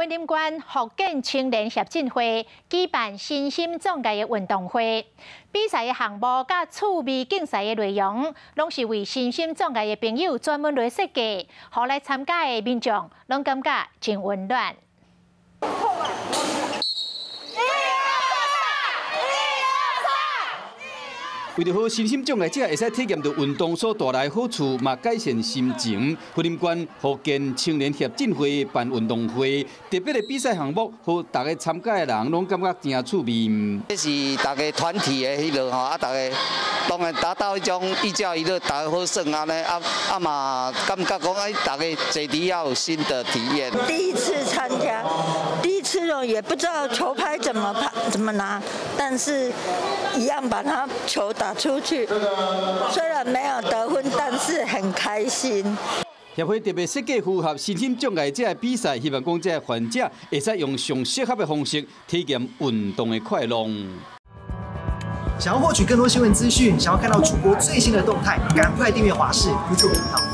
雲林縣福建青年協進會舉辦身心障礙的運動會，比賽的項目佮趣味競賽的內容，攏是為身心障礙的朋友專門來設計，予來參加的民眾攏感覺真溫暖。一二三，一二三。為著予身心障礙者會使體驗著運動所帶來好處，嘛改善心情。雲林縣福建青年協進會辦運動會，特別的比賽項目，予逐个參加的人攏感覺誠趣味。這是逐家團體的彼落吼，啊，逐家當然達到彼種寓教於樂，逐家好耍按呢，啊啊嘛感覺講哎，逐家坐佇遐有新的體驗。第一次參加，第一次哦，也不知道球拍怎麼拍怎麼拿，但是一樣把它球打出去，雖然沒有得分，但是很開心。協會特別設計符合身心障礙者的比賽，希望講這个患者會使用上適合的方式體驗運動的快樂。想要獲取更多新聞資訊，想要看到主播最新的動態，趕快訂閱華視 YouTube 頻道。